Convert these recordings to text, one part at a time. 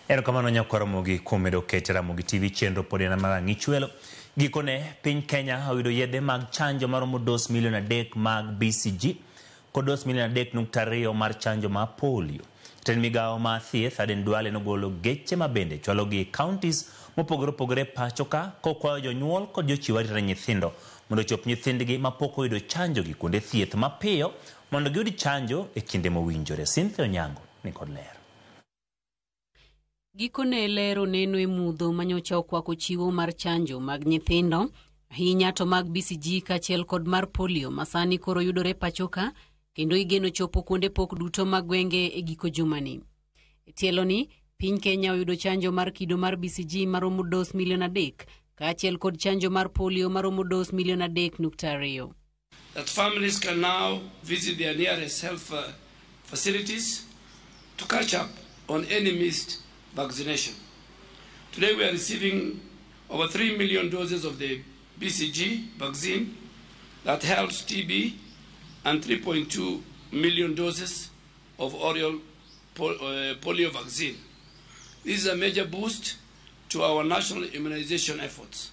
Erokamano nyakwar Ramogi kuom medo kete Ramogi TV chenro pod en mar ang'ichwelo. Gikone piny Kenya oyudo yedhe mag chanjo maromo dos milion 3 mag BCG kod dos milion 3.2 mar chanjo mar polio. Jatend migawo mar thieth Aden Duale nogolo geche ma bende chwalogi e counties mopogore opogore pacho ka kokwayo jonyuol kod jochiw arita ne nyithindo mondo ochop nyithindgi mapok oyudo chanjo gi kuonde thieth mapiyo mondo giyud chanjo e kinde mowinjore. Cynthia Onyango ni kod ler. Gikone ler oneno e mudho manyocha okwako chiwo mar chanjo mag nyithindo, ahinya to mag BCG kaachiel kod mar polio masani koro yudore pachoka kendo igeno chopo kuonde pok duto mag gwenge e giko jumani. E tieloni, piny Kenya oyudo chanjo mar kido mar BCG maromo dos milion 3 kaachiel kod chanjo mar polio maromo dos milion 3.2. That families can now visit their nearest health facilities to catch up on any missed vaccination. Today we are receiving over 3 million doses of the BCG vaccine that helps TB and 3.2 million doses of oral polio vaccine. This is a major boost to our national immunization efforts.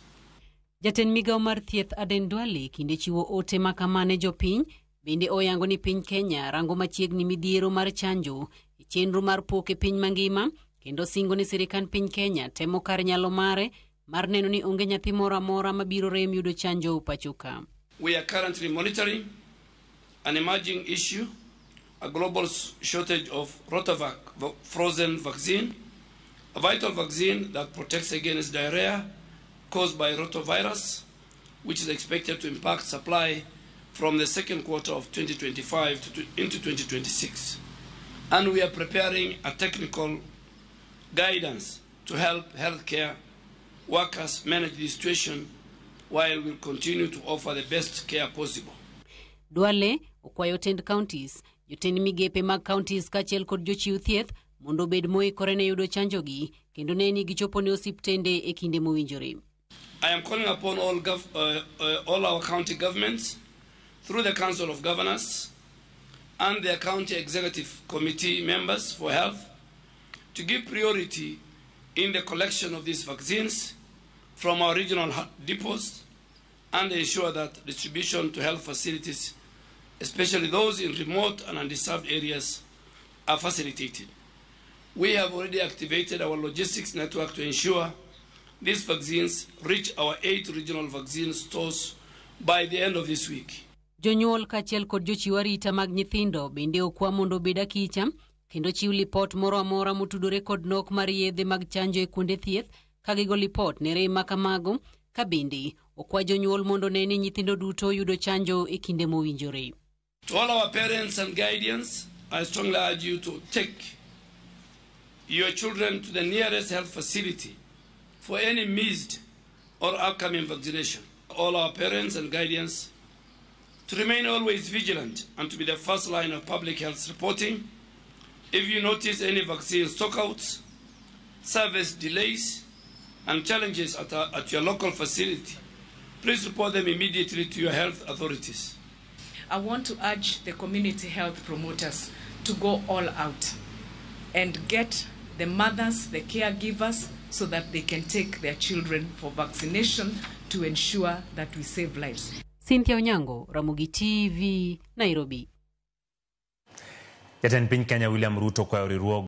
Jatend migawo mar thieth Aden Duale kinde chiwo ote makama ne jopiny bende oyango ni piny Kenya rango machiegni midhiero mar chanjo e chenro mar pok e piny mangima kendo singo ni sirikand piny Kenya temo kar nyalo mare mar neno ni onge nyathi moro amora mabiro rem yudo chanjo pacho ka. We are currently monitoring an emerging issue, a global shortage of Rotavac frozen vaccine, a vital vaccine that protects against diarrhea caused by rotavirus, which is expected to impact supply from the second quarter of 2025 into 2026. And we are preparing a technical guidance to help healthcare workers manage the situation while we continue to offer the best care possible. Duale okwayo tend counties, jotend migepe mag counties kaachiel kod jochiw thieth mondo obed moikore ne yudo chanjogi kendo ne ni gichopo ne osiptende e kinde mowinjore. I am calling upon all our county governments through the Council of Governors and their county executive committee members for health to give priority in the collection of these vaccines from our regional depots and ensure that distribution to health facilities, especially those in remote and undisturbed areas, are facilitated. We have already activated our logistics network to ensure these vaccines reach our 8 regional vaccine stores by the end of this week. Jonyuol kaachiel kod jochiw arita mag nyithindo bende okwa mondo obed akicha kendo chiw lipot moro amora motudore kod nok mar yedhe mag chanjo e kuonde thieth ka gigo lipot ne rem ma kamago ka bende okwa jonyuol mondo ne ni nyithindo duto yudo chanjo e kinde mowinjore. To all our parents and guardians, I strongly urge you to take your children to the nearest health facility for any missed or upcoming vaccination. All our parents and guardians to remain always vigilant and to be the first line of public health reporting. If you notice any vaccine stockouts, service delays, and challenges at your local facility, please report them immediately to your health authorities. I want to urge the community health promoters to go all out and get the mothers, the caregivers, so that they can take their children for vaccination to ensure that we save lives. Cynthia Onyango, Ramogi TV, Nairobi. Jatend piny Kenya William Ruto kwayo riwruog